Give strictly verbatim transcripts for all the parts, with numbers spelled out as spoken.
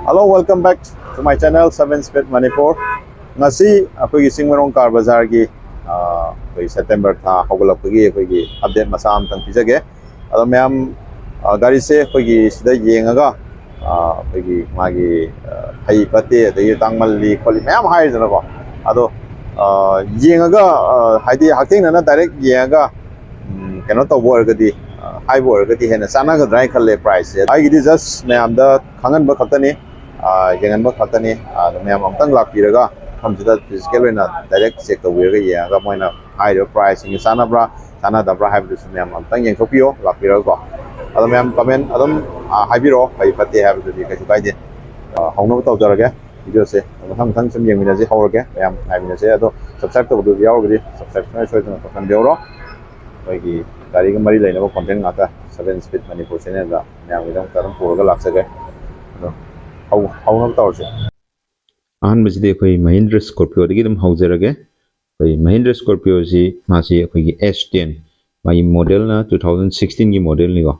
Hello, welcome back to my channel, Seven Speed Manipur. ꯉꯁꯤ ꯑꯩꯈꯣꯏꯒꯤ Chingmeirong car ꯕꯖꯥꯔꯒꯤ, ꯑ, ꯑꯩꯈꯣꯏ ꯁꯦꯞꯇꯦꯝꯕꯔ ꯊꯥ ꯍꯧꯒꯠꯂꯛꯄꯒꯤ ꯑꯩꯈꯣꯏꯒꯤ ꯑꯞꯗꯦꯠ ꯃꯆꯥ ꯑꯃꯇꯪ ꯄꯤꯖꯒꯦ꯫ ꯑꯗꯣ ꯃꯌꯥꯝ, ꯑ, ꯒꯥꯔꯤꯁꯦ ꯑꯩꯈꯣꯏꯒꯤ ꯁꯤꯗ ꯌꯦꯡꯉꯒ, ꯑ, ꯑꯩꯈꯣꯏꯒꯤ ꯃꯥꯒꯤ, ꯑ, ꯐꯩ ꯐꯠꯇꯦ, ꯑꯗꯒꯤ ꯇꯥꯡꯃꯜꯂꯤ ꯈꯣꯠꯂꯤ ꯃꯌꯥꯝ ꯍꯥꯏꯔꯤꯗꯅꯀꯣ꯫ ꯑꯗꯣ, ꯑ, ꯌꯦꯡꯉꯒ, ꯑ, ꯍꯥꯏꯗꯤ ꯍꯛꯊꯦꯡꯅꯅ ꯗꯥꯏꯔꯦꯛ ꯌꯦꯡꯉꯒ, ꯎꯝ, ꯀꯩꯅꯣ ꯇꯧꯕ ꯑꯣꯏꯔꯒꯗꯤ, ꯑ, ꯍꯥꯏꯕ ꯑꯣꯏꯔꯒꯗꯤ ꯍꯦꯟꯅ ꯆꯥꯟꯅꯒꯗ꯭ꯔꯥ ꯍꯥꯏꯅ ꯈꯜꯂꯦ ꯄ꯭ꯔꯥꯏꯁꯁꯦ꯫ ꯑꯩꯒꯤꯗꯤ ꯖꯁ ꯃꯌꯥꯝꯗ ꯈꯪꯍꯟꯕ ꯈꯛꯇꯅꯤ, ꯑ, ꯌꯦꯡꯍꯟꯕ ꯈꯛꯇꯅꯤ꯫ ꯑꯗꯣ ꯃꯌꯥꯝ ꯑꯃꯨꯛꯇꯪ ꯂꯥꯛꯄꯤꯔꯒ ꯃꯐꯝꯁꯤꯗ ꯐꯤꯖꯤꯀꯦꯜ ꯑꯣꯏꯅ ꯗꯥꯏꯔꯦꯛ ꯆꯦꯛ ꯇꯧꯕꯤꯔꯒ ꯌꯦꯡꯉꯒ ꯃꯣꯏꯅ ꯍꯥꯏꯔꯤꯕ ꯄ꯭ꯔꯥꯏꯁꯁꯤꯡꯁꯦ ꯆꯥꯟꯅꯕ꯭ꯔꯥ, ꯆꯥꯟꯅꯗꯕ꯭ꯔꯥ ꯍꯥꯏꯕꯗꯨꯁꯨ ꯃꯌꯥꯝ ꯑꯝꯇꯪ ꯌꯦꯡꯊꯣꯛꯄꯤꯌꯣ ꯂꯥꯛꯄꯤꯔꯒꯀꯣ꯫ ꯑꯗꯣ ꯃꯌꯥꯝ ꯀꯃꯦꯟ ꯑꯗꯨꯝ, ꯑ, ꯍꯥꯏꯕꯤꯔꯛꯑꯣ, ꯐꯩ ꯐꯠꯇꯦ ꯍꯥꯏꯕꯗꯨꯗꯤ ꯀꯩꯁꯨ ꯀꯥꯏꯗꯦ꯫ ꯑ, ꯍꯧꯅꯕ ꯇꯧꯖꯔꯒꯦ꯫ ꯚꯤꯗꯤꯑꯣꯁꯦ ꯃꯊꯪ ꯃꯊꯪ ꯁꯨꯝ ꯌꯦꯡꯃꯤꯟꯅꯁꯤ, ꯍꯧꯔꯒꯦ꯫ ꯃꯌꯥꯝ ꯉꯥꯏꯃꯤꯟꯅꯁꯦ꯫ ꯑꯗꯣ ꯁꯕꯁꯀ꯭ꯔꯥꯏꯕ ꯇꯧꯕꯗꯨ ꯌꯥꯎꯔꯒꯗꯤ ꯁꯕꯁꯀ꯭ꯔꯥꯏꯕ ꯁꯨꯡꯁꯣꯏ ꯁꯣꯏꯗꯅ ꯇꯧꯁꯟꯕꯤꯍꯧꯔꯣ꯫ ꯑꯩꯈꯣꯏꯒꯤ ꯒꯥꯔꯤꯒ ꯃꯔꯤ ꯂꯩꯅꯕ ꯀꯣꯟꯇꯦꯟ ꯉꯥꯛꯇ Seven Speed Manipur ꯆꯦꯅꯦꯜꯗ ꯃꯌꯥꯝꯒꯤꯗꯃꯛꯇ ꯑꯗꯨꯝ ꯄꯨꯔꯒ ꯂꯥꯛꯆꯒꯦ꯫ ꯑꯗꯣ ꯍꯧ-, ꯍꯧꯅꯕ ꯇꯧꯔꯁꯦ꯫ ꯑꯍꯥꯟꯕꯁꯤꯗꯤ ꯑꯩꯈꯣꯏ ꯃꯍꯤꯟꯗ꯭ꯔ ꯁ꯭ꯀꯣꯔꯄꯤꯌꯣꯗꯒꯤ ꯑꯗꯨꯝ ꯍꯧꯖꯔꯒꯦ꯫ ꯑꯩꯈꯣꯏ ꯃꯍꯤꯟꯗ꯭ꯔ ꯁ꯭ꯀꯣꯔꯄꯤꯌꯣꯁꯤ ꯃꯥꯁꯤ ꯑꯩꯈꯣꯏꯒꯤ ꯑꯦꯁ ꯇꯦꯟ, ꯃꯥꯒꯤ ꯃꯣꯗꯦꯜꯅ two thousand sixteenꯒꯤ ꯃꯣꯗꯦꯜꯅꯤꯀꯣ꯫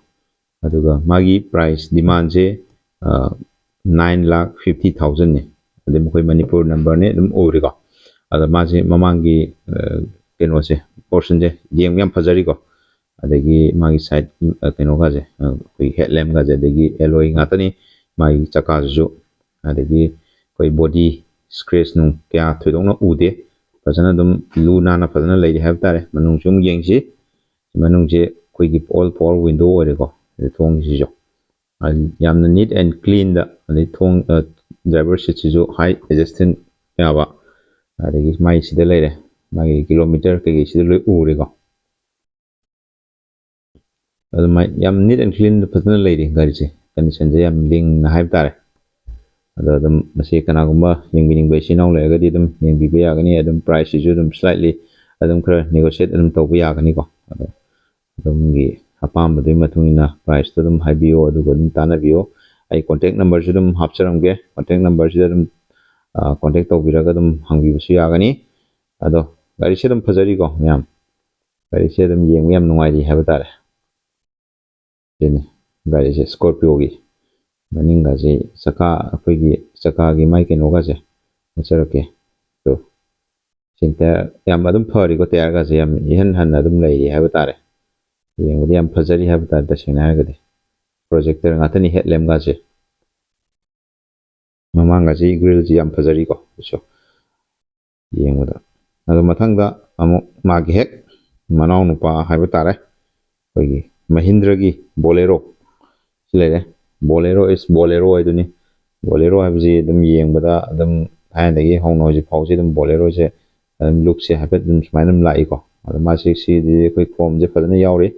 ꯑꯗꯨꯒ ꯃꯥꯒꯤ ꯄ꯭ꯔꯥꯏꯁ ꯗꯤꯃꯥꯟꯁꯦ nine lakh fifty thousandꯅꯤ꯫ ꯑꯗꯨꯝ ꯑꯩꯈꯣꯏ ꯃꯅꯤꯄꯨꯔ ꯅꯝꯕꯔꯅꯦ ꯑꯗꯨꯝ ꯎꯔꯦꯀꯣ꯫ ꯑꯗ ꯃꯥꯁꯦ ꯃꯃꯥꯡꯒꯤ, ꯑ, ꯀꯩꯅꯣꯁꯦ, ꯄꯣꯔꯁꯟꯁꯦ ꯌꯦꯡꯕ ꯌꯥꯝ ꯐꯖꯔꯤꯀꯣ꯫ ꯑꯗꯒꯤ ꯃꯥꯒꯤ ꯁꯥꯏꯠ, ꯑ, ꯀꯩꯅꯣꯒꯁꯦ, ꯑ, ꯑꯩꯈꯣꯏꯒꯤ ꯍꯦꯠ ꯂꯦꯝꯒꯁꯦ, ꯑꯗꯒꯤ ꯑꯦꯂꯣꯏ ꯉꯥꯛꯇꯅꯤ꯫ ꯃꯥꯒꯤ ꯆꯀꯥꯁꯤꯁꯨ, ꯑꯗꯒꯤ ꯑꯩꯈꯣꯏ ꯕꯣꯗꯤ ꯁ꯭ꯀ꯭ꯔꯦꯆ ꯅꯨꯡ ꯀꯌꯥ ꯊꯣꯏꯗꯣꯛꯅ ꯎꯗꯦ꯫ ꯐꯖꯅ ꯑꯗꯨꯝ ꯂꯨ ꯅꯥꯟꯅ ꯐꯖꯅ ꯂꯩꯔꯤ ꯍꯥꯏꯕ ꯇꯥꯔꯦ꯫ ꯃꯅꯨꯡꯁꯨ ꯑꯗꯨꯝ ꯌꯦꯡꯁꯤ꯫ ꯃꯅꯨꯡꯁꯦ ꯑꯩꯈꯣꯏꯒꯤ all power window ꯑꯣꯏꯔꯦꯀꯣ꯫ ꯑꯗꯩ ꯊꯣꯡꯁꯤꯁꯨ ꯌꯥꯝꯅ neat and cleanꯗ, ꯑꯗꯩ ꯊꯣꯡ, ꯑ, driver seatꯁꯤꯁꯨ high adjustment ꯌꯥꯕ, ꯑꯗꯒꯤ ꯃꯥꯏ ꯁꯤꯗ ꯂꯩꯔꯦ, ꯃꯥꯒꯤ ꯀꯤꯂꯣꯃꯤꯇꯔ ꯀꯩꯀꯩꯁꯤꯗ ꯂꯣꯏ ꯎꯔꯦꯀꯣ꯫ ꯑꯗꯨꯃꯥꯏ ꯌꯥꯝ neat and cleanꯗ ꯐꯖꯅ ꯂꯩꯔꯤ ꯒꯥꯔꯤꯁꯦ, conditionꯁꯦ ꯌꯥꯝ ꯂꯤꯡꯅ ꯍꯥꯏꯕ ꯇꯥꯔꯦ꯫ ꯑꯗꯣ ꯑꯗꯨꯝ ꯃꯁꯤ ꯀꯅꯥꯒꯨꯝꯕ ꯌꯦꯡꯕꯤꯅꯤꯡꯕ ꯏꯆꯤꯟ ꯏꯅꯥꯎ ꯂꯩꯔꯒꯗꯤ ꯑꯗꯨꯝ ꯌꯦꯡꯕꯤꯕ ꯌꯥꯒꯅꯤ꯫ ꯑꯗꯨꯝ priceꯁꯤꯁꯨ ꯑꯗꯨꯝ slightly ꯑꯗꯨꯝ ꯈꯔ negotiate ꯑꯗꯨꯝ ꯇꯧꯕ ꯌꯥꯒꯅꯤꯀꯣ꯫ ꯑꯗꯣ ꯑꯗꯣꯝꯒꯤ ꯑꯄꯥꯝꯕꯗꯨꯒꯤ ꯃꯇꯨꯡ ꯏꯟꯅ priceꯇꯣ ꯑꯗꯨꯝ ꯍꯥꯏꯕꯤꯌꯣ, ꯑꯗꯨꯒ ꯑꯗꯨꯝ ꯇꯥꯟꯅꯕꯤꯌꯣ꯫ ꯑꯩ contact numberꯁꯨ ꯑꯗꯨꯝ ꯍꯥꯞꯆꯔꯝꯒꯦ, contact numberꯁꯤꯗ ꯑꯗꯨꯝ, ꯑ, contact ꯇꯧꯕꯤꯔꯒ ꯑꯗꯨꯝ ꯍꯪꯕꯤꯕꯁꯨ ꯌꯥꯒꯅꯤ꯫ ꯑꯗꯣ ꯒꯥꯔꯤꯁꯦ ꯑꯗꯨꯝ ꯐꯖꯔꯤꯀꯣ ꯃꯌꯥꯝ, ꯒꯥꯔꯤꯁꯦ ꯑꯗꯨꯝ ꯌꯦꯡꯕ ꯌꯥꯝ ꯅꯨꯡꯉꯥꯏꯔꯤ ꯍꯥꯏꯕ ꯇꯥꯔꯦ꯫ ꯁꯤꯅꯤ ꯒꯥꯔꯤꯁꯦ, Scorpioꯒꯤ ꯃꯅꯤꯡꯒꯁꯦ ꯆꯀꯥ, ꯑꯩꯈꯣꯏꯒꯤ ꯆꯀꯥꯒꯤ ꯃꯥꯏ ꯀꯩꯅꯣꯒꯁꯦ ꯎꯠꯆꯔꯛꯀꯦ꯫ ꯑꯗꯣ ꯁꯤꯟ ꯇꯌꯥꯔ ꯌꯥꯝ ꯑꯗꯨꯝ ꯐꯔꯤꯀꯣ, ꯇꯌꯥꯔꯒꯁꯦ ꯌꯥꯝ ꯏꯍꯟ ꯍꯟꯅ ꯑꯗꯨꯝ ꯂꯩꯔꯤ ꯍꯥꯏꯕ ꯇꯥꯔꯦ꯫ ꯌꯦꯡꯕꯗ ꯌꯥꯝ ꯐꯖꯔꯤ ꯍꯥꯏꯕ ꯇꯥꯔꯦ, ꯇꯁꯦꯡꯅ ꯍꯥꯏꯔꯒꯗꯤ꯫ ꯄ꯭ꯔꯣꯖꯦꯛꯇꯔ ꯉꯥꯛꯇꯅꯤ, ꯍꯦꯠ ꯂꯦꯝꯒꯁꯦ꯫ ꯃꯃꯥꯡꯒꯁꯤ ꯒ꯭ꯔꯤꯜꯁꯤ ꯌꯥꯝ ꯐꯖꯔꯤꯀꯣ꯫ ꯑꯗꯨꯁꯨ ꯌꯦꯡꯕꯗ꯫ ꯑꯗꯣ ꯃꯊꯪꯗ ꯑꯃꯨꯛ ꯃꯥꯒꯤ ꯍꯦꯛ ꯃꯅꯥꯎ ꯅꯨꯄꯥ ꯍꯥꯏꯕ ꯇꯥꯔꯦ, ꯑꯩꯈꯣꯏꯒꯤ ꯃꯍꯤꯟꯗ꯭ꯔꯒꯤ ꯕꯣꯂꯦꯔꯣ ꯁꯤ ꯂꯩꯔꯦ꯫ ꯕꯣꯂꯦꯔꯣ is ꯕꯣꯂꯦꯔꯣ ꯍꯥꯏꯗꯨꯅꯤ꯫ ꯕꯣꯂꯦꯔꯣ ꯍꯥꯏꯕꯁꯤ ꯑꯗꯨꯝ ꯌꯦꯡꯕꯗ ꯑꯗꯨꯝ ꯊꯥꯏꯅꯗꯒꯤ ꯍꯧꯅ ꯍꯧꯖꯤꯛ ꯐꯥꯎꯁꯤ ꯑꯗꯨꯝ ꯕꯣꯂꯦꯔꯣꯁꯦ ꯑꯗꯨꯝ ꯂꯨꯛꯁꯦ ꯍꯥꯏꯐꯦꯠ ꯑꯗꯨꯝ ꯁꯨꯃꯥꯏꯅ ꯑꯗꯨꯝ ꯂꯥꯛꯏꯀꯣ꯫ ꯑꯗꯣ ꯃꯥꯁꯤ ꯁꯤꯗꯤ ꯑꯩꯈꯣꯏ ꯀ꯭ꯔꯣꯝꯁꯦ ꯐꯖꯅ ꯌꯥꯎꯔꯤ꯫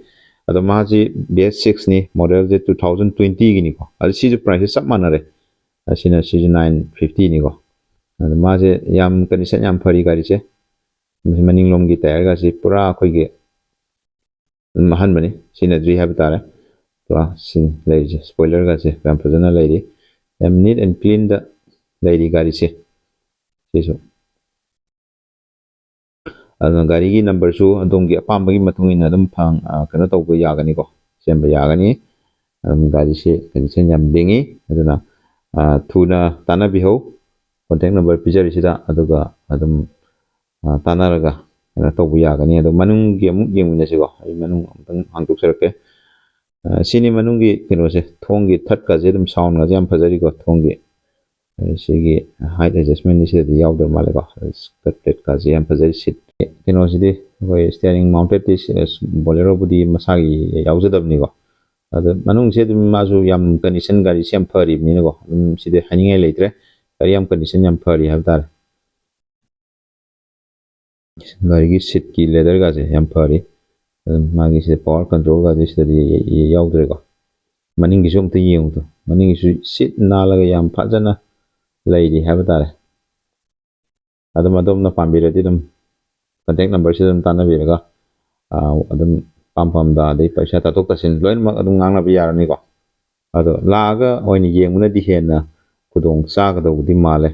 ꯑꯗꯣ ꯃꯥꯁꯤ ꯕꯤ ꯑꯦꯁ ꯁꯤꯛꯁꯅꯤ, ꯃꯣꯗꯦꯜꯁꯦ ꯇꯨ ꯊꯥꯎꯖꯟ ꯇ꯭ꯋꯦꯟꯇꯤꯒꯤꯅꯤꯀꯣ꯫ ꯑꯗꯣ ꯁꯤꯁꯨ ꯄ꯭ꯔꯥꯏꯁꯁꯦ ꯆꯞ ꯃꯥꯟꯅꯔꯦ꯫ ꯑꯁꯤꯅ ꯁꯤꯁꯨ ꯅꯥꯏꯟ ꯐꯤꯐꯇꯤꯅꯤꯀꯣ꯫ ꯑꯗꯣ ꯃꯥꯁꯦ ꯌꯥꯝ ꯀꯟꯗꯤꯁꯟ ꯌꯥꯝ ꯐꯔꯤ ꯒꯥꯔꯤꯁꯦ꯫ ꯃꯅꯤꯡꯂꯣꯝꯒꯤ ꯇꯥꯌꯔꯒꯁꯤ ꯄꯨꯔꯥ ꯑꯩꯈꯣꯏꯒꯤ ꯑꯗꯨꯝ ꯑꯍꯟꯕꯅꯤ, ꯁꯤꯖꯤꯟꯅꯗ꯭ꯔꯤ ꯍꯥꯏꯕ ꯇꯥꯔꯦ꯫ ꯄꯨꯔꯥ ꯁꯤ ꯂꯩꯔꯤꯁꯦ, ꯁ꯭ꯄꯣꯏꯂꯔꯒꯁꯦ ꯌꯥꯝ ꯐꯖꯅ ꯂꯩꯔꯤ, ꯌꯥꯝ ꯅꯤꯠ ꯑꯦꯟ ꯀ꯭ꯂꯤꯟꯗ ꯂꯩꯔꯤ ꯒꯥꯔꯤꯁꯦ꯫ ꯁꯤꯁꯨ ꯑꯗꯨꯅ ꯒꯥꯔꯤꯒꯤ ꯅꯝꯕꯔꯁꯨ ꯑꯗꯣꯝꯒꯤ ꯑꯄꯥꯝꯕꯒꯤ ꯃꯇꯨꯡ ꯏꯟꯅ ꯑꯗꯨꯝ ꯐꯪ-, ꯑ, ꯀꯩꯅꯣ ꯇꯧꯕ ꯌꯥꯒꯅꯤꯀꯣ, ꯁꯦꯝꯕ ꯌꯥꯒꯅꯤ꯫ ꯑꯗꯨꯝ ꯒꯥꯔꯤꯁꯦ ꯀꯟꯗꯤꯁꯟ ꯌꯥꯝ ꯂꯤꯡꯉꯤ, ꯑꯗꯨꯅ, ꯑ, ꯊꯨꯅ ꯇꯥꯟꯅꯕꯤꯍꯧ꯫ ꯀꯣꯟꯇꯦꯛ ꯅꯝꯕꯔ ꯄꯤꯖꯔꯤꯁꯤꯗ, ꯑꯗꯨꯒ ꯑꯗꯨꯝ, ꯑ, ꯇꯥꯟꯅꯔꯒ ꯀꯩꯅꯣ ꯇꯧꯕ ꯌꯥꯒꯅꯤ꯫ ꯑꯗꯣ ꯃꯅꯨꯡꯒꯤ ꯑꯃꯨꯛ ꯌꯦꯡꯃꯤꯟꯅꯁꯤꯀꯣ, ꯑꯩ ꯃꯅꯨꯡ ꯑꯃꯨꯛꯇꯪ ꯍꯥꯡꯗꯣꯛꯆꯔꯛꯀꯦ꯫ ꯑ, ꯁꯤꯅꯤ ꯃꯅꯨꯡꯒꯤ ꯀꯩꯅꯣꯁꯦ, ꯊꯣꯡꯒꯤ ꯊꯠꯀꯁꯦ ꯑꯗꯨꯝ ꯁꯥꯎꯟꯒꯁꯦ ꯌꯥꯝ ꯐꯖꯔꯤꯀꯣ, ꯊꯣꯡꯒꯤ꯫ ꯑ, ꯁꯤꯒꯤ ꯍꯥꯏꯠ ꯑꯦꯗꯖꯁꯃꯦꯟꯗꯤ ꯁꯤꯗꯗꯤ ꯌꯥꯎꯗꯕ ꯃꯥꯜꯂꯦꯀꯣ꯫ ꯀꯠ ꯄ꯭ꯂꯦꯠꯀꯁꯦ ꯌꯥꯝ ꯐꯖꯔꯤ꯫ ꯁꯤꯠ ꯀꯩꯅꯣꯁꯤꯗꯤ ꯑꯩꯈꯣꯏ ꯁ꯭ꯇꯤꯌꯥꯔꯤꯡ ꯃꯥꯎꯟꯇꯦꯠꯇꯤ ꯕꯣꯂꯦꯔꯣꯕꯨꯗꯤ ꯃꯁꯥꯒꯤ ꯌꯥꯎꯖꯗꯕꯅꯤꯀꯣ꯫ ꯑꯗꯣ ꯃꯅꯨꯡꯁꯦ ꯑꯗꯨꯝ ꯃꯥꯁꯨ ꯌꯥꯝ ꯀꯟꯗꯤꯁꯟ, ꯒꯥꯔꯤꯁꯦ ꯌꯥꯝ ꯐꯔꯤꯕꯅꯤꯅꯀꯣ, ꯑꯗꯨꯝ ꯁꯤꯗꯤ ꯍꯥꯏꯅꯤꯡꯉꯥꯏ ꯂꯩꯇ꯭ꯔꯦ꯫ ꯒꯥꯔꯤ ꯌꯥꯝ ꯀꯟꯗꯤꯁꯟ ꯌꯥꯝ ꯐꯔꯤ ꯍꯥꯏꯕ ꯇꯥꯔꯦ꯫ ꯒꯥꯔꯤꯒꯤ ꯁꯤꯠꯀꯤ ꯂꯦꯗꯔꯒꯁꯦ ꯌꯥꯝ ꯐꯔꯤ꯫ ꯑꯗꯨꯝ ꯃꯥꯒꯤ ꯁꯤꯗ ꯄꯋꯥꯔ ꯀꯟꯇ꯭ꯔꯣꯜꯒꯁꯦ ꯁꯤꯗꯗꯤ ꯌꯥꯎꯗ꯭ꯔꯦꯀꯣ꯫ ꯃꯅꯤꯡꯒꯤꯁꯨ ꯑꯝꯇ ꯌꯦꯡꯉꯨꯗꯣ, ꯃꯅꯤꯡꯒꯤꯁꯨ ꯁꯤꯠ ꯅꯥꯜꯂꯒ ꯌꯥꯝ ꯐꯖꯅ ꯂꯩꯔꯤ ꯍꯥꯏꯕ ꯇꯥꯔꯦ꯫ ꯑꯗꯨꯝ ꯑꯗꯣꯝꯅ ꯄꯥꯝꯕꯤꯔꯗꯤ ꯑꯗꯨꯝ ꯀꯟꯇꯦꯛ ꯅꯝꯕꯔꯁꯤꯗ ꯑꯗꯨꯝ ꯇꯥꯟꯅꯕꯤꯔꯒ, ꯑ, ꯑꯗꯨꯝ ꯄꯥꯝ ꯄꯥꯝꯗ ꯑꯗꯩ ꯄꯩꯁꯥ ꯇꯥꯊꯣꯛ ꯇꯥꯁꯤꯟ ꯂꯣꯏꯅꯃꯛ ꯑꯗꯨꯝ ꯉꯥꯡꯅꯕ ꯌꯥꯔꯅꯤꯀꯣ꯫ ꯑꯗꯣ ꯂꯥꯛꯑꯒ ꯑꯣꯏꯅ ꯌꯦꯡꯕꯅꯗꯤ ꯍꯦꯟꯅ ꯈꯨꯗꯣꯡ ꯆꯥꯒꯗꯧꯕꯗꯤ ꯃꯥꯜꯂꯦ꯫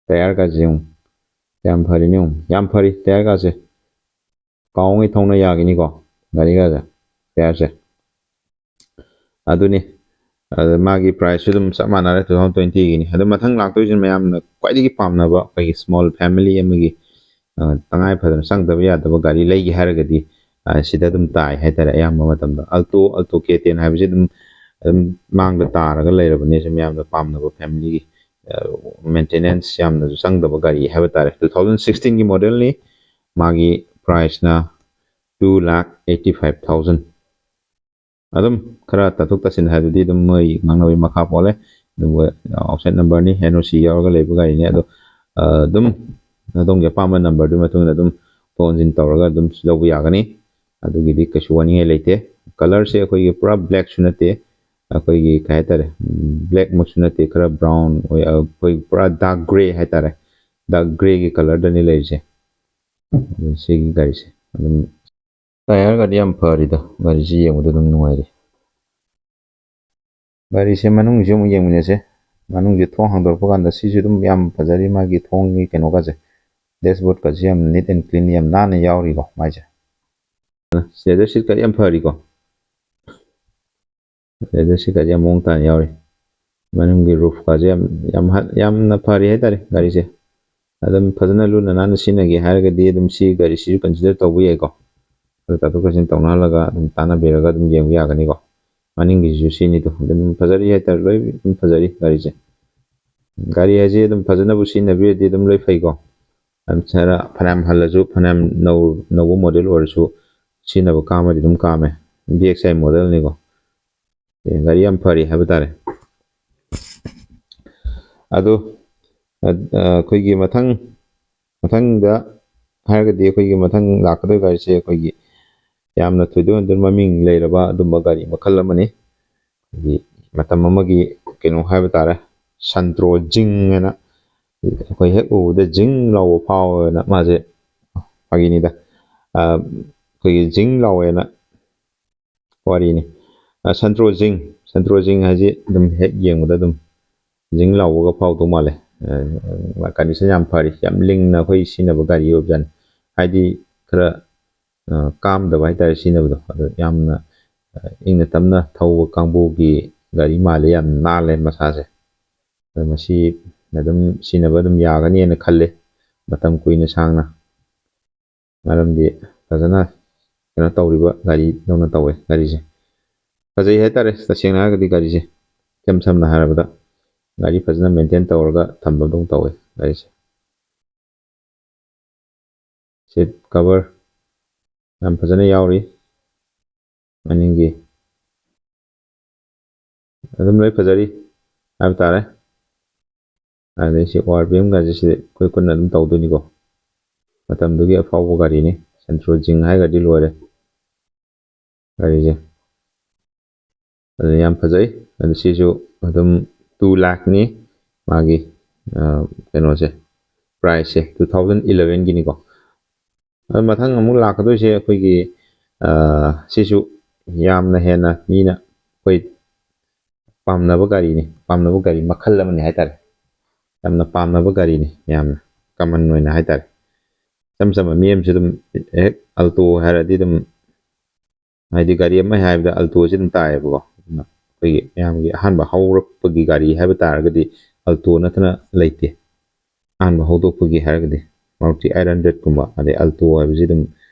ꯇꯌꯥꯔꯒꯁꯦ ꯌꯦꯡꯉꯨ, ꯌꯥꯝ ꯐꯔꯤꯅꯦ ꯌꯦꯡꯉꯨ, ꯌꯥꯝ ꯐꯔꯤ ꯇꯌꯥꯔꯒꯁꯦ꯫ ꯀꯥꯎꯉꯩ ꯊꯧꯅ ꯌꯥꯒꯤꯅꯤꯀꯣ ꯒꯥꯔꯤꯒꯁꯦ, ꯇꯌꯥꯔꯁꯦ꯫ ꯑꯗꯨꯅꯤ꯫ ꯑꯗ ꯃꯥꯒꯤ priceꯁꯨ ꯑꯗꯨꯝ ꯆꯞ ꯃꯥꯟꯅꯔꯦ, two thousand twentyꯒꯤꯅꯤ꯫ ꯑꯗꯣ ꯃꯊꯪ ꯂꯥꯛꯇꯣꯏꯁꯤꯅ ꯃꯌꯥꯝꯅ ꯈ꯭ꯋꯥꯏꯗꯒꯤ ꯄꯥꯝꯅꯕ ꯑꯩꯈꯣꯏꯒꯤ small family ꯑꯃꯒꯤ, ꯑ, ꯇꯉꯥꯏ ꯐꯗꯅ ꯆꯪꯗꯕ ꯌꯥꯗꯕ ꯒꯥꯔꯤ ꯂꯩꯒꯦ ꯍꯥꯏꯔꯒꯗꯤ, ꯑ, ꯁꯤꯗ ꯑꯗꯨꯝ ꯇꯥꯏ ꯍꯥꯏꯇꯥꯔꯦ꯫ ꯑꯌꯥꯝꯕ ꯃꯇꯝꯗ Alto, Alto K ten ꯍꯥꯏꯕꯁꯤ ꯑꯗꯨꯝ, ꯑꯗꯨꯝ ꯃꯥꯡꯗ ꯇꯥꯔꯒ ꯂꯩꯔꯕꯅꯤ꯫ ꯁꯤ ꯃꯌꯥꯝꯅ ꯄꯥꯝꯅꯕ familyꯒꯤ, ꯑ, maintenance ꯌꯥꯝꯅꯁꯨ ꯆꯪꯗꯕ ꯒꯥꯔꯤ ꯍꯥꯏꯕ ꯇꯥꯔꯦ꯫ Two thousand sixteenꯒꯤ modelꯅꯤ꯫ ꯃꯥꯒꯤ priceꯅ two lakh eighty five thousand꯫ ꯑꯗꯨꯝ ꯈꯔ ꯇꯥꯊꯣꯛ ꯇꯥꯁꯤꯟ ꯍꯥꯏꯕꯗꯤ ꯑꯗꯨꯝ ꯃꯣꯏ ꯉꯥꯡꯅꯕꯒꯤ ꯃꯈꯥ ꯄꯣꯜꯂꯦ꯫ ꯑꯗꯨꯕꯨ outside numberꯅꯤ, NOC ꯌꯥꯎꯔꯒ ꯂꯩꯕ ꯒꯥꯔꯤꯅꯤ꯫ ꯑꯗꯣ, ꯑ, ꯑꯗꯨꯝ ꯑꯗꯣꯝꯒꯤ ꯑꯄꯥꯝꯕ numberꯗꯨꯒꯤ ꯃꯇꯨꯡ ꯏꯟꯅ ꯑꯗꯨꯝ ꯊꯣꯛ ꯊꯣꯛ ꯍꯟꯖꯤꯟ ꯇꯧꯔꯒ ꯑꯗꯨꯝ ꯂꯧꯕ ꯌꯥꯒꯅꯤ꯫ ꯑꯗꯨꯒꯤꯗꯤ ꯀꯩꯁꯨ ꯋꯥꯅꯤꯡꯉꯥꯏ ꯂꯩꯇꯦ꯫ Colourꯁꯦ ꯑꯩꯈꯣꯏꯒꯤ ꯄꯨꯔꯥ blackꯁꯨ ꯅꯠꯇꯦ, ꯑꯩꯈꯣꯏꯒꯤ ꯀꯩ ꯍꯥꯏꯇꯥꯔꯦ, blackꯃꯛꯁꯨ ꯅꯠꯇꯦ, ꯈꯔ brown ꯑꯣꯏ, ꯑꯩꯈꯣꯏ ꯄꯨꯔꯥ dark grey ꯍꯥꯏꯇꯥꯔꯦ꯫ Dark greyꯒꯤ colourꯗꯅꯤ ꯂꯩꯔꯤꯁꯦ꯫ ꯑꯗꯨ ꯁꯤꯒꯤ ꯒꯥꯔꯤꯁꯦ ꯑꯗꯨꯝ tyreꯒꯗꯤ ꯌꯥꯝ ꯐꯔꯤꯗ, ꯒꯥꯔꯤꯁꯤ ꯌꯦꯡꯕꯗ ꯑꯗꯨꯝ ꯅꯨꯡꯉꯥꯏꯔꯤ꯫ ꯒꯥꯔꯤꯁꯦ ꯃꯅꯨꯡꯁꯤ ꯑꯃꯨꯛ ꯌꯦꯡꯃꯤꯟꯅꯁꯦ꯫ ꯃꯅꯨꯡꯁꯦ ꯊꯣꯡ ꯍꯥꯡꯗꯣꯔꯛꯄ ꯀꯥꯟꯗ ꯁꯤꯁꯨ ꯑꯗꯨꯝ ꯌꯥꯝ ꯐꯖꯔꯤ, ꯃꯥꯒꯤ ꯊꯣꯡꯒꯤ ꯀꯩꯅꯣꯒꯁꯦ, dashboardꯀꯁꯦ ꯌꯥꯝ neat and clean, ꯌꯥꯝ ꯅꯥꯟꯅ ꯌꯥꯎꯔꯤꯀꯣ ꯃꯥꯏꯁꯦ꯫ Leather seatꯀꯗꯤ ꯌꯥꯝ ꯐꯔꯤꯀꯣ꯫ Leather seatꯀꯗꯤ ꯌꯥꯝ ꯃꯑꯣꯡ ꯇꯥꯅ ꯌꯥꯎꯔꯤ꯫ ꯃꯅꯨꯡꯒꯤ roofꯀꯁꯦ ꯌꯥꯝ, ꯌꯥꯝ ꯍ-, ꯌꯥꯝꯅ ꯐꯔꯤ ꯍꯥꯏꯇꯥꯔꯦ ꯒꯥꯔꯤꯁꯦ꯫ ꯑꯗꯨꯝ ꯐꯖꯅ ꯂꯨꯅ ꯅꯥꯟꯅ ꯁꯤꯖꯤꯟꯅꯒꯦ ꯍꯥꯏꯔꯒꯗꯤ ꯑꯗꯨꯝ ꯁꯤ ꯒꯥꯔꯤꯁꯤꯁꯨ consider ꯇꯧꯕ ꯌꯥꯏꯀꯣ꯫ ꯑꯗꯨ ꯇꯥꯊꯣꯛ ꯇꯥꯁꯤꯟ ꯇꯧꯅꯍꯜꯂꯒ ꯑꯗꯨꯝ ꯇꯥꯟꯅꯕꯤꯔꯒ ꯑꯗꯨꯝ ꯌꯦꯡꯕ ꯌꯥꯒꯅꯤꯀꯣ꯫ ꯃꯅꯤꯡꯒꯤꯁꯤꯁꯨ ꯁꯤꯅꯤꯗꯣ ꯑꯗꯨꯝ ꯐꯖꯔꯤ ꯍꯥꯏꯇꯥꯔꯦ, ꯂꯣꯏ ꯑꯗꯨꯝ ꯐꯖꯔꯤ ꯒꯥꯔꯤꯁꯦ꯫ ꯒꯥꯔꯤ ꯍꯥꯏꯁꯦ ꯑꯗꯨꯝ ꯐꯖꯅꯕꯨ ꯁꯤꯖꯤꯟꯅꯕꯤꯔꯗꯤ ꯑꯗꯨꯝ ꯂꯣꯏ ꯐꯩꯀꯣ꯫ ꯑꯗꯨꯝ ꯈꯔ ꯐꯅꯌꯥꯝ ꯍꯜꯂꯁꯨ, ꯐꯅꯌꯥꯝ ꯅꯧ-, ꯅꯧꯕ model ꯑꯣꯏꯔꯁꯨ ꯁꯤꯖꯤꯟꯅꯕ ꯀꯥꯝꯃꯗꯤ ꯑꯗꯨꯝ ꯀꯥꯝꯃꯦ꯫ V X I modelꯅꯤꯀꯣ꯫ ꯑꯦ, ꯒꯥꯔꯤ ꯌꯥꯝ ꯐꯔꯤ ꯍꯥꯏꯕ ꯇꯥꯔꯦ꯫ ꯑꯗꯣ, ꯑ, ꯑ, ꯑꯩꯈꯣꯏꯒꯤ ꯃꯊꯪ, ꯃꯊꯪꯗ ꯍꯥꯏꯔꯒꯗꯤ ꯑꯩꯈꯣꯏꯒꯤ ꯃꯊꯪ ꯂꯥꯛꯀꯗꯧꯔꯤꯕ ꯒꯥꯔꯤꯁꯦ ꯑꯩꯈꯣꯏꯒꯤ ꯌꯥꯝꯅ ꯊꯣꯏꯗꯣꯛ ꯍꯦꯟꯗꯣꯛꯅ ꯃꯃꯤꯡ ꯂꯩꯔꯕ ꯑꯗꯨꯝꯕ ꯒꯥꯔꯤ ꯃꯈꯜ ꯑꯃꯅꯤ꯫ ꯑꯩꯈꯣꯏꯒꯤ ꯃꯇꯝ ꯑꯃꯒꯤ ꯀꯩꯅꯣ ꯍꯥꯏꯕ ꯇꯥꯔꯦ, Santro Zing ꯍꯥꯏꯅ, ꯑꯩꯈꯣꯏ ꯍꯦꯛ ꯎꯕꯗ ꯖꯤꯡ ꯂꯥꯎꯕ ꯐꯥꯎꯋꯦꯅ ꯃꯥꯁꯦ, ꯐꯥꯒꯤꯅꯤꯗ, ꯑ, ꯑꯩꯈꯣꯏꯒꯤ ꯖꯤꯡ ꯂꯥꯎꯋꯦꯅ ꯋꯥꯔꯤꯅꯤ꯫ ꯑ, Santro Zing, Santro Zing ꯍꯥꯏꯁꯤ ꯑꯗꯨꯝ ꯍꯦꯛ ꯌꯦꯡꯕꯗ ꯑꯗꯨꯝ ꯖꯤꯡ ꯂꯥꯎꯕꯒ ꯐꯥꯎꯗꯧ ꯃꯥꯜꯂꯦ꯫ ꯑ, condition ꯌꯥꯝ ꯐꯔꯤ, ꯌꯥꯝ ꯂꯤꯡꯅ ꯑꯩꯈꯣꯏ ꯁꯤꯖꯤꯟꯅꯕ ꯒꯥꯔꯤ ꯑꯣꯏꯕꯖꯥꯠꯅꯤ꯫ ꯍꯥꯏꯗꯤ ꯈꯔ, ꯑ, ꯀꯥꯝꯗꯕ ꯍꯥꯏꯇꯥꯔꯦ ꯁꯤꯖꯤꯟꯅꯕꯗꯣ, ꯑꯗꯣ ꯌꯥꯝꯅ ꯏꯪꯅ ꯇꯞꯅ ꯊꯧꯕ ꯀꯥꯡꯕꯨꯒꯤ ꯒꯥꯔꯤ ꯃꯥꯜꯂꯦ, ꯌꯥꯝ ꯅꯥꯜꯂꯦ ꯃꯁꯥꯁꯦ꯫ ꯑꯗꯣ ꯃꯁꯤ ꯑꯗꯨꯝ ꯁꯤꯖꯤꯟꯅꯕ ꯑꯗꯨꯝ ꯌꯥꯒꯅꯤꯅ ꯈꯜꯂꯦ, ꯃꯇꯝ ꯀꯨꯏꯅ ꯁꯥꯡꯅ꯫ ꯃꯔꯝꯗꯤ ꯐꯖꯅ ꯀꯩꯅꯣ ꯇꯧꯔꯤꯕ ꯒꯥꯔꯤꯗꯧꯅ ꯇꯧꯋꯦ ꯒꯥꯔꯤꯁꯦ꯫ ꯐꯖꯩ ꯍꯥꯏꯇꯥꯔꯦ, ꯇꯁꯦꯡꯅ ꯍꯥꯏꯔꯒꯗꯤ ꯒꯥꯔꯤꯁꯦ, ꯏꯆꯝ ꯁꯝꯅ ꯍꯥꯏꯔꯕꯗ, ꯒꯥꯔꯤ ꯐꯖꯅ ꯃꯦꯟꯇꯦꯟ ꯇꯧꯔꯒ ꯊꯝꯕꯗꯧꯅ ꯇꯧꯋꯦ ꯒꯥꯔꯤꯁꯦ꯫ ꯁꯤꯠ ꯀꯚꯔ ꯌꯥꯝ ꯐꯖꯅ ꯌꯥꯎꯔꯤ ꯃꯅꯤꯡꯒꯤ꯫ ꯑꯗꯨꯝ ꯂꯣꯏ ꯐꯖꯔꯤ ꯍꯥꯏꯕ ꯇꯥꯔꯦ꯫ ꯑꯗꯩ ꯁꯤ ꯑꯣ ꯑꯥꯔ ꯄꯤ ꯑꯦꯝꯒꯁꯦ ꯁꯤꯗꯤ ꯑꯩꯈꯣꯏ ꯈꯨꯠꯅ ꯑꯗꯨꯝ ꯇꯧꯗꯣꯏꯅꯤꯀꯣ꯫ ꯃꯇꯝꯗꯨꯒꯤ ꯑꯐꯥꯎꯕ ꯒꯥꯔꯤꯅꯤ, ꯁꯦꯟꯇ꯭ꯔꯣ ꯖꯤꯡ ꯍꯥꯏꯔꯒꯗꯤ ꯂꯣꯏꯔꯦ ꯒꯥꯔꯤꯁꯦ꯫ ꯑꯗꯨ ꯌꯥꯝ ꯐꯖꯩ꯫ ꯑꯗꯨ ꯁꯤꯁꯨ ꯑꯗꯨꯝ ꯇꯨ ꯂꯥꯛꯅꯤ ꯃꯥꯒꯤ, ꯑ, ꯀꯩꯅꯣꯁꯦ, ꯄ꯭ꯔꯥꯏꯁꯁꯦ, ꯇꯨ ꯊꯥꯎꯖꯟ ꯏꯂꯚꯦꯟꯒꯤꯅꯤꯀꯣ꯫ ꯑꯗꯨ ꯃꯊꯪ ꯑꯃꯨꯛ ꯂꯥꯛꯀꯗꯣꯏꯁꯦ ꯑꯩꯈꯣꯏꯒꯤ, ꯑ, ꯁꯤꯁꯨ ꯌꯥꯝꯅ ꯍꯦꯟꯅ ꯃꯤꯅ ꯑꯩꯈꯣꯏ ꯄꯥꯝꯅꯕ ꯒꯥꯔꯤꯅꯤ, ꯄꯥꯝꯅꯕ ꯒꯥꯔꯤ ꯃꯈꯜ ꯑꯃꯅꯤ ꯍꯥꯏꯇꯥꯔꯦ꯫ ꯌꯥꯝꯅ ꯄꯥꯝꯅꯕ ꯒꯥꯔꯤꯅꯤ ꯃꯌꯥꯝꯅ, ꯀꯃꯟ ꯑꯣꯏꯅ ꯍꯥꯏꯇꯥꯔꯦ꯫ ꯏꯆꯝ ꯆꯝꯕ ꯃꯤ ꯑꯃꯁꯨ ꯑꯗꯨꯝ ꯍꯦꯛ ꯑꯜꯇꯣ ꯍꯥꯏꯔꯗꯤ ꯑꯗꯨꯝ, ꯍꯥꯏꯗꯤ ꯒꯥꯔꯤ ꯑꯃ ꯍꯥꯏꯕꯗ ꯑꯜꯇꯣꯁꯤ ꯑꯗꯨꯝ ꯇꯥꯏꯌꯦꯕꯀꯣ꯫ ꯑꯗꯨꯅ ꯑꯩꯈꯣꯏꯒꯤ ꯃꯌꯥꯝꯒꯤ ꯑꯍꯥꯟꯕ ꯍꯧꯔꯛꯄꯒꯤ ꯒꯥꯔꯤ ꯍꯥꯏꯕ ꯇꯥꯔꯒꯗꯤ ꯑꯜꯇꯣ ꯅꯠꯇꯅ ꯂꯩꯇꯦ꯫ ꯑꯍꯥꯟꯕ ꯍꯧꯗꯣꯛꯄꯒꯤ ꯍꯥꯏꯔꯒꯗꯤ ꯃꯥꯔꯨꯇꯤ ꯑꯩꯠ ꯍꯟꯗ꯭ꯔꯦꯠꯀꯨꯝꯕ, ꯑꯗꯩ ꯑꯜꯇꯣ ꯍꯥꯏꯕꯁꯤ ꯑꯗꯨꯝ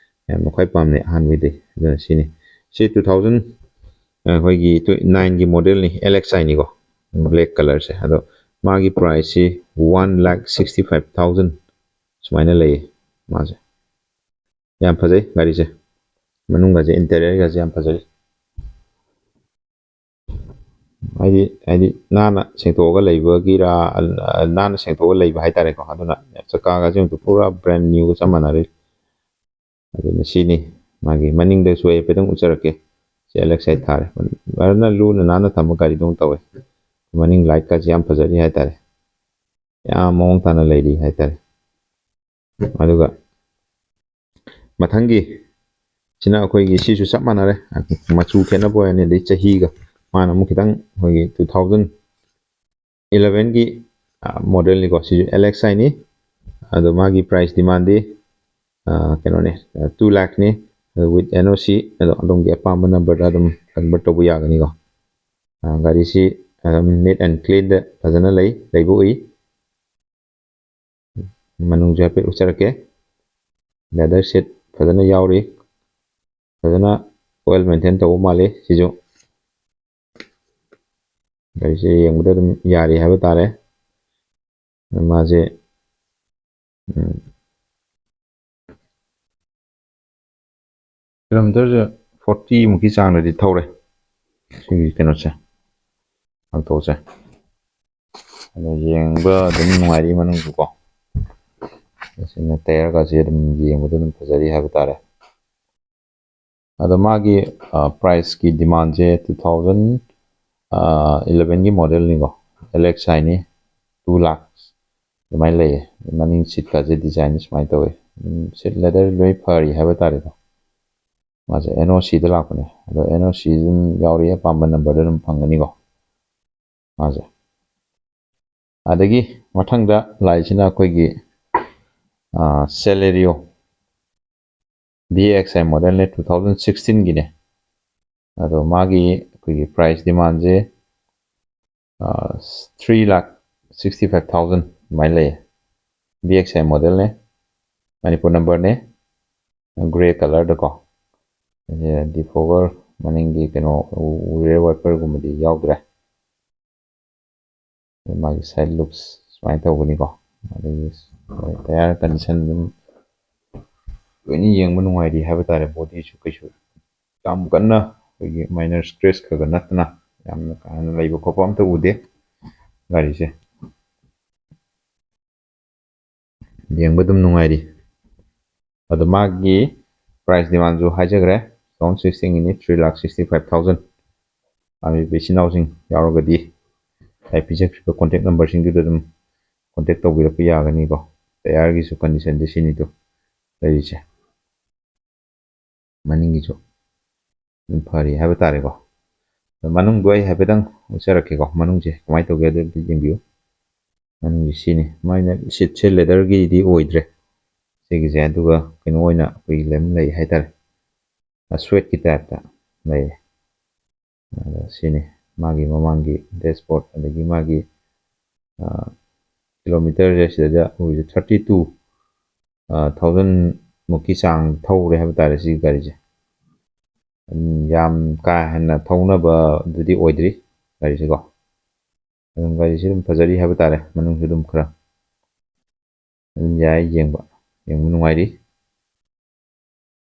ꯌꯥꯝꯅ ꯈ꯭ꯋꯥꯏ ꯄꯥꯝꯅꯩ ꯑꯍꯥꯟꯕꯒꯤꯗꯤ꯫ ꯑꯗꯨꯅ ꯁꯤꯅꯤ꯫ ꯁꯤ ꯇꯨ ꯊꯥꯎꯖꯟ, ꯑꯩꯈꯣꯏꯒꯤ ꯇꯨ-, ꯅꯥꯏꯟꯒꯤ ꯃꯣꯗꯦꯜꯅꯤ, ꯑꯦꯜ ꯑꯦꯛꯁ ꯑꯥꯏꯅꯤꯀꯣ, ꯕ꯭ꯂꯦꯛ ꯀꯂꯔꯁꯦ꯫ ꯑꯗꯣ ꯃꯥꯒꯤ ꯄ꯭ꯔꯥꯏꯁꯁꯤ ꯋꯥꯟ ꯂꯥꯛ ꯁꯤꯛꯁꯇꯤ ꯐꯥꯏꯚ ꯊꯥꯎꯖꯟ ꯁꯨꯃꯥꯏꯅ ꯂꯩꯌꯦ ꯃꯥꯁꯦ꯫ ꯌꯥꯝ ꯐꯖꯩ ꯒꯥꯔꯤꯁꯦ, ꯃꯅꯨꯡꯒꯁꯦ, ꯏꯟꯇꯦꯔꯤꯌꯔꯒꯁꯦ ꯌꯥꯝ ꯐꯖꯩ꯫ ꯍꯥꯏꯗꯤ, ꯍꯥꯏꯗꯤ ꯅꯥꯟꯅ ꯁꯦꯡꯗꯣꯛꯑꯒ ꯂꯩꯕꯒꯤꯔꯥ, ꯑ-, ꯅꯥꯟꯅ ꯁꯦꯡꯗꯣꯛꯑꯒ ꯂꯩꯕ ꯍꯥꯏꯇꯥꯔꯦꯀꯣ꯫ ꯑꯗꯨꯅ ꯆꯀꯥꯒꯁꯦ ꯑꯃꯨꯛ ꯄꯨꯔꯥ ꯕ꯭ꯔꯥꯟ ꯅ꯭ꯌꯨꯒ ꯆꯞ ꯃꯥꯟꯅꯔꯤ꯫ ꯑꯗꯨꯅ ꯁꯤꯅꯤ ꯃꯥꯒꯤ ꯃꯅꯤꯡꯗꯁꯨ ꯑꯩ ꯍꯥꯏꯐꯦꯠꯇꯪ ꯎꯠꯆꯔꯛꯀꯦ꯫ ꯁꯤ ꯑꯦꯜ ꯑꯦꯛꯁ ꯑꯥꯏ ꯊꯥꯔꯦ꯫ ꯐꯖꯅ ꯂꯨꯅ ꯅꯥꯟꯅ ꯊꯝꯕ ꯒꯥꯔꯤꯗꯧꯅ ꯇꯧꯋꯦ꯫ ꯃꯅꯤꯡ ꯂꯥꯏꯠꯀꯁꯦ ꯌꯥꯝ ꯐꯖꯔꯤ ꯍꯥꯏꯇꯥꯔꯦ꯫ ꯌꯥꯝ ꯃꯑꯣꯡ ꯇꯥꯅ ꯂꯩꯔꯤ ꯍꯥꯏꯇꯥꯔꯦ꯫ ꯑꯗꯨꯒ ꯃꯊꯪꯒꯤ ꯁꯤꯅ ꯑꯩꯈꯣꯏꯒꯤ ꯁꯤꯁꯨ ꯆꯞ ꯃꯥꯟꯅꯔꯦ꯫ ꯃꯆꯨ ꯈꯦꯠꯅꯕ ꯑꯣꯏꯔꯅꯤ, ꯑꯗꯩ ꯆꯍꯤꯒ꯫ ꯃꯥꯅ ꯑꯃꯨꯛ ꯈꯤꯇꯪ ꯑꯩꯈꯣꯏꯒꯤ ꯇꯨ ꯊꯥꯎꯖꯟ ꯏꯂꯚꯦꯟꯒꯤ, ꯑ, ꯃꯣꯗꯦꯜꯅꯤꯀꯣ꯫ ꯁꯤꯁꯨ ꯑꯦꯜ ꯑꯦꯛꯁ ꯑꯥꯏꯅꯤ꯫ ꯑꯗꯣ ꯃꯥꯒꯤ ꯄ꯭ꯔꯥꯏꯁ ꯗꯤꯃꯥꯟꯗꯤ, ꯑ, ꯀꯩꯅꯣꯅꯦ, ꯑ, ꯇꯨ ꯂꯥꯛꯅꯤ꯫ ꯑꯗꯣ with N O C ꯑꯗꯣ ꯑꯗꯣꯝꯒꯤ ꯑꯄꯥꯝꯕ numberꯗ ꯑꯗꯨꯝ convert ꯇꯧꯕ ꯌꯥꯒꯅꯤꯀꯣ꯫ ꯑ, ꯒꯥꯔꯤꯁꯤ ꯑꯗꯨꯝ neat and cleanꯗ ꯐꯖꯅ ꯂꯩ, ꯂꯩꯕ ꯎꯏ꯫ ꯃꯅꯨꯡꯁꯨ ꯍꯥꯏꯐꯦꯠ ꯎꯠꯆꯔꯛꯀꯦ꯫ Leather seat ꯐꯖꯅ ꯌꯥꯎꯔꯤ, ꯐꯖꯅ well maintain ꯇꯧꯕ ꯃꯥꯜꯂꯤ꯫ ꯁꯤꯁꯨ ꯒꯥꯔꯤꯁꯦ ꯌꯦꯡꯕꯗ ꯑꯗꯨꯝ ꯌꯥꯔꯤ ꯍꯥꯏꯕ ꯇꯥꯔꯦ꯫ ꯃꯥꯁꯦ, ꯎꯝ, ꯀꯤꯂꯣꯃꯤꯇꯔꯁꯦ forty ꯃꯨꯛꯀꯤ ꯆꯥꯡꯗꯗꯤ ꯊꯧꯔꯦ ꯁꯤꯒꯤ ꯀꯩꯅꯣꯁꯦ, ꯑꯜꯇꯣꯁꯦ꯫ ꯑꯗꯣ ꯌꯦꯡꯕ ꯑꯗꯨꯝ ꯅꯨꯡꯉꯥꯏꯔꯤ ꯃꯅꯨꯡꯁꯨꯀꯣ꯫ ꯑꯁꯤꯅ tyreꯒꯁꯦ ꯑꯗꯨꯝ ꯌꯦꯡꯕꯗ ꯑꯗꯨꯝ ꯐꯖꯔꯤ ꯍꯥꯏꯕ ꯇꯥꯔꯦ꯫ ꯑꯗꯣ ꯃꯥꯒꯤ, ꯑ, priceꯀꯤ demandꯁꯦ two thousand, ꯑ, elevenꯒꯤ modelꯅꯤꯀꯣ, L X Iꯅꯤ, two lakh ꯑꯗꯨꯃꯥꯏꯅ ꯂꯩꯌꯦ꯫ ꯃꯅꯤꯡ seatꯀꯁꯦ design ꯁꯨꯃꯥꯏꯅ ꯇꯧꯋꯦ꯫ ꯎꯝ, seat leather ꯂꯣꯏ ꯐꯔꯤ ꯍꯥꯏꯕ ꯇꯥꯔꯦꯀꯣ꯫ ꯃꯥꯁꯦ N O Cꯗ ꯂꯥꯛꯄꯅꯦ꯫ ꯑꯗꯣ N O C ꯑꯗꯨꯝ ꯌꯥꯎꯔꯤ, ꯑꯄꯥꯝꯕ numberꯗ ꯑꯗꯨꯝ ꯐꯪꯒꯅꯤꯀꯣ ꯃꯥꯁꯦ꯫ ꯑꯗꯒꯤ ꯃꯊꯪꯗ ꯂꯥꯛꯏꯁꯤꯅ ꯑꯩꯈꯣꯏꯒꯤ, ꯑ, Celerio V X I modelꯅꯦ, two thousand sixteenꯒꯤꯅꯦ꯫ ꯑꯗꯣ ꯃꯥꯒꯤ ꯑꯩꯈꯣꯏꯒꯤ price demandꯁꯦ, ꯑ, three lakh sixty five thousand ꯑꯗꯨꯃꯥꯏꯅ ꯂꯩꯌꯦ꯫ V X I modelꯅꯦ, Manipur numberꯅꯦ, grey colourꯗꯀꯣ꯫ Defogger ꯃꯅꯤꯡꯒꯤ ꯀꯩꯅꯣ, rear wiperꯒꯨꯝꯕꯗꯤ ꯌꯥꯎꯗ꯭ꯔꯦ꯫ ꯑꯗꯩ ꯃꯥꯒꯤ side looks ꯁꯨꯃꯥꯏꯅ ꯇꯧꯒꯅꯤꯀꯣ꯫ ꯑꯗꯒꯤ tyre condition ꯑꯗꯨꯝ ꯂꯣꯏꯅ ꯌꯦꯡꯕ ꯅꯨꯡꯉꯥꯏꯔꯤ ꯍꯥꯏꯕ ꯇꯥꯔꯦ꯫ Bodyꯁꯨ ꯀꯩꯁꯨ ꯌꯥꯝ ꯀꯟꯅ ꯑꯩꯈꯣꯏꯒꯤ minor scratch ꯈꯔ ꯈꯔ ꯅꯠꯇꯅ ꯌꯥꯝꯅ ꯀꯥ ꯍꯦꯟꯅ ꯂꯩꯕ ꯈꯣꯠꯄ ꯑꯝꯇ ꯎꯗꯦ ꯒꯥꯔꯤꯁꯦ꯫ ꯌꯦꯡꯕ ꯑꯗꯨꯝ ꯅꯨꯡꯉꯥꯏꯔꯤ꯫ ꯑꯗꯣ ꯃꯥꯒꯤ price demandꯁꯨ ꯍꯥꯏꯖꯈ꯭ꯔꯦ, two thousand sixteenꯒꯤꯅꯤ, three lakh sixty five thousand꯫ ꯄꯥꯝꯕꯤꯕ ꯏꯆꯤꯟ ꯏꯅꯥꯎꯁꯤꯡ ꯌꯥꯎꯔꯒꯗꯤ ꯑꯩ ꯄꯤꯖꯈ꯭ꯔꯤꯕ contact numberꯁꯤꯡꯗꯨꯗ ꯑꯗꯨꯝ contact ꯇꯧꯕꯤꯔꯛꯄ ꯌꯥꯒꯅꯤꯀꯣ꯫ Tyreꯒꯤꯁꯨ conditionꯁꯦ ꯁꯤꯅꯤꯗꯣ ꯂꯩꯔꯤꯁꯦ꯫ ꯃꯅꯤꯡꯒꯤꯁꯨ ꯑꯗꯨꯝ ꯐꯔꯤ ꯍꯥꯏꯕ ꯇꯥꯔꯦꯀꯣ꯫ ꯑꯗꯣ ꯃꯅꯨꯡꯗꯣ ꯑꯩ ꯍꯥꯏꯐꯦꯠꯇꯪ ꯎꯠꯆꯔꯛꯀꯦꯀꯣ꯫ ꯃꯅꯨꯡꯁꯦ ꯀꯃꯥꯏꯅ ꯇꯧꯒꯦ ꯑꯗꯨ ꯑꯝꯇ ꯌꯦꯡꯕꯤꯌꯨ꯫ ꯃꯅꯨꯡꯁꯦ ꯁꯤꯅꯤ꯫ ꯃꯥꯏꯅ seatꯁꯦ leatherꯒꯤꯗꯤ ꯑꯣꯏꯗ꯭ꯔꯦ꯫ ꯁꯤꯒꯤꯁꯦ ꯑꯗꯨꯒ ꯀꯩꯅꯣ ꯑꯣꯏꯅ ꯑꯩꯈꯣꯏꯒꯤ ꯂꯩ, ꯂꯩ ꯍꯥꯏꯇꯥꯔꯦ꯫ ꯑꯁ꯭ꯋꯦꯠꯀꯤ ꯇꯥꯏꯞꯇ ꯂꯩꯔꯦ꯫ ꯑꯗ ꯁꯤꯅꯤ ꯃꯥꯒꯤ ꯃꯃꯥꯡꯒꯤ ꯗꯦꯁꯕꯣꯔꯗ, ꯑꯗꯒꯤ ꯃꯥꯒꯤ ꯀꯤꯂꯣꯃꯤꯇꯔꯁꯦ ꯁꯤꯗ ꯎꯔꯤꯁꯦ ꯊꯥꯔꯇꯤ ꯇꯨ ꯊꯥꯎꯖꯟ ꯃꯨꯛꯀꯤ ꯆꯥꯡ ꯊꯧꯔꯦ ꯍꯥꯏꯕ ꯇꯥꯔꯦ ꯁꯤꯒꯤ ꯒꯥꯔꯤꯁꯦ꯫ ꯌꯥꯝ ꯀꯥ ꯍꯦꯟꯅ ꯊꯧꯅꯕꯗꯨꯗꯤ ꯑꯣꯏꯗ꯭ꯔꯤ ꯒꯥꯔꯤꯁꯦꯀꯣ꯫ ꯑꯗꯨꯝ ꯒꯥꯔꯤꯁꯦ ꯑꯗꯨꯝ ꯐꯖꯔꯤ ꯍꯥꯏꯕ ꯇꯥꯔꯦ, ꯃꯅꯨꯡꯁꯨ ꯑꯗꯨꯝ ꯈꯔ ꯑꯗꯨꯝ ꯌꯥꯏ ꯌꯦꯡꯕ, ꯌꯦꯡꯕ ꯅꯨꯡꯉꯥꯏꯔꯤ꯫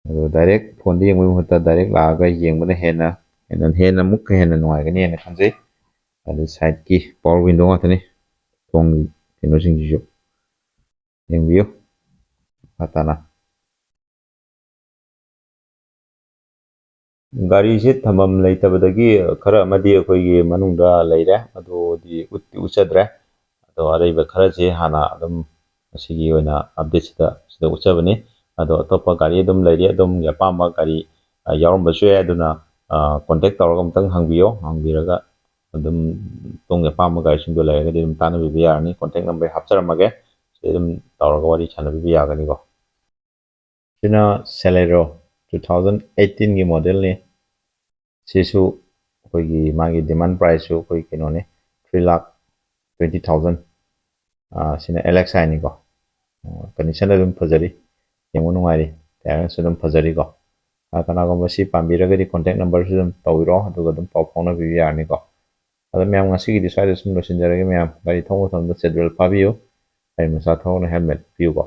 ꯑꯗꯣ ꯗꯥꯏꯔꯦꯛ ꯐꯣꯟꯗ ꯌꯦꯡꯕꯒꯤ ꯃꯍꯨꯠꯇ ꯗꯥꯏꯔꯦꯛ ꯂꯥꯛꯑꯒ ꯌꯦꯡꯕꯅ ꯍꯦꯟꯅ, ꯍꯦꯟꯅ, ꯍꯦꯟꯅ ꯑꯃꯨꯛꯀ ꯍꯦꯟꯅ ꯅꯨꯡꯉꯥꯏꯒꯅꯤ ꯍꯥꯏꯅ ꯈꯟꯖꯩ꯫ ꯑꯗꯨ ꯁꯥꯏꯠꯀꯤ ꯄꯋꯥꯔ ꯋꯤꯟꯗꯣ ꯉꯥꯛꯇꯅꯤ, ꯊꯣꯡꯒꯤ ꯀꯩꯅꯣꯁꯤꯡꯁꯤꯁꯨ ꯌꯦꯡꯕꯤꯌꯨ ꯃꯈꯥ ꯇꯥꯅ꯫ ꯒꯥꯔꯤꯁꯦ ꯊꯝꯐꯝ ꯂꯩꯇꯕꯗꯒꯤ ꯈꯔ ꯑꯃꯗꯤ ꯑꯩꯈꯣꯏꯒꯤ ꯃꯅꯨꯡꯗ ꯂꯩꯔꯦ, ꯑꯗꯨꯗꯤ ꯎꯠꯇꯤ ꯎꯠꯆꯗ꯭ꯔꯦ꯫ ꯑꯗꯣ ꯑꯔꯩꯕ ꯈꯔꯁꯦ ꯍꯥꯟꯅ ꯑꯗꯨꯝ ꯉꯁꯤꯒꯤ ꯑꯣꯏꯅ ꯑꯞꯗꯦꯠꯁꯤꯗ ꯁꯤꯗ ꯎꯠꯆꯕꯅꯤ꯫ ꯑꯗꯣ ꯑꯇꯣꯞꯄ ꯒꯥꯔꯤ ꯑꯗꯨꯝ ꯂꯩꯔꯤ, ꯑꯗꯣꯝꯒꯤ ꯑꯄꯥꯝꯕ ꯒꯥꯔꯤ ꯌꯥꯎꯔꯝꯕꯁꯨ ꯌꯥꯏ, ꯑꯗꯨꯅ ꯀꯣꯟꯇꯦꯛ ꯇꯧꯔꯒ ꯑꯃꯨꯛꯇꯪ ꯍꯪꯕꯤꯌꯣ꯫ ꯍꯪꯕꯤꯔꯒ ꯑꯗꯨꯝ ꯑꯗꯣꯝꯒꯤ ꯑꯄꯥꯝꯕ ꯒꯥꯔꯤꯁꯤꯡꯗꯣ ꯂꯩꯔꯒꯗꯤ ꯑꯗꯨꯝ ꯇꯥꯟꯅꯕꯤꯕ ꯌꯥꯔꯅꯤ꯫ ꯀꯣꯟꯇꯦꯛ ꯅꯝꯕꯔ ꯍꯥꯞꯆꯔꯝꯃꯒꯦ, ꯁꯤꯗ ꯑꯗꯨꯝ ꯇꯧꯔꯒ ꯋꯥꯔꯤ ꯁꯥꯟꯅꯕꯤꯕ ꯌꯥꯒꯅꯤꯀꯣ꯫ ꯁꯤꯅ Celerio, two thousand eighteenꯒꯤ modelꯅꯤ꯫ ꯁꯤꯁꯨ ꯑꯩꯈꯣꯏꯒꯤ ꯃꯥꯒꯤ demand priceꯁꯨ ꯑꯩꯈꯣꯏ ꯀꯩꯅꯣꯅꯤ, three lakh twenty thousand꯫ ꯁꯤꯅ LXIꯅꯤꯀꯣ꯫ Condition ꯑꯗꯨꯝ ꯐꯖꯔꯤ, ꯌꯦꯡꯕ ꯅꯨꯡꯉꯥꯏꯔꯤ, ꯇꯥꯏꯌꯔꯁꯨ ꯑꯗꯨꯝ ꯐꯖꯔꯤꯀꯣ꯫ ꯀꯅꯥꯒꯨꯝꯕ ꯁꯤ ꯄꯥꯝꯕꯤꯔꯒꯗꯤ ꯀꯣꯟꯇꯦꯛ ꯅꯝꯕꯔꯁꯨ ꯑꯗꯨꯝ ꯇꯧꯕꯤꯔꯛꯑꯣ, ꯑꯗꯨꯒ ꯑꯗꯨꯝ ꯄꯥꯎ ꯐꯥꯎꯅꯕꯤꯕ ꯌꯥꯔꯅꯤꯀꯣ꯫ ꯑꯗꯣ ꯃꯌꯥꯝ, ꯉꯁꯤꯒꯤꯗꯤ ꯁ꯭ꯋꯥꯏꯗ ꯁꯨꯝ ꯂꯣꯏꯁꯤꯟꯖꯔꯒꯦ꯫ ꯃꯌꯥꯝ ꯒꯥꯔꯤ ꯊꯧꯕ ꯃꯇꯝꯗ seat belt ꯐꯥꯕꯤꯌꯨ, ꯒꯥꯔꯤ ꯃꯆꯥ ꯊꯧꯔꯒꯅ helmet ꯎꯞꯄꯤꯌꯨꯀꯣ꯫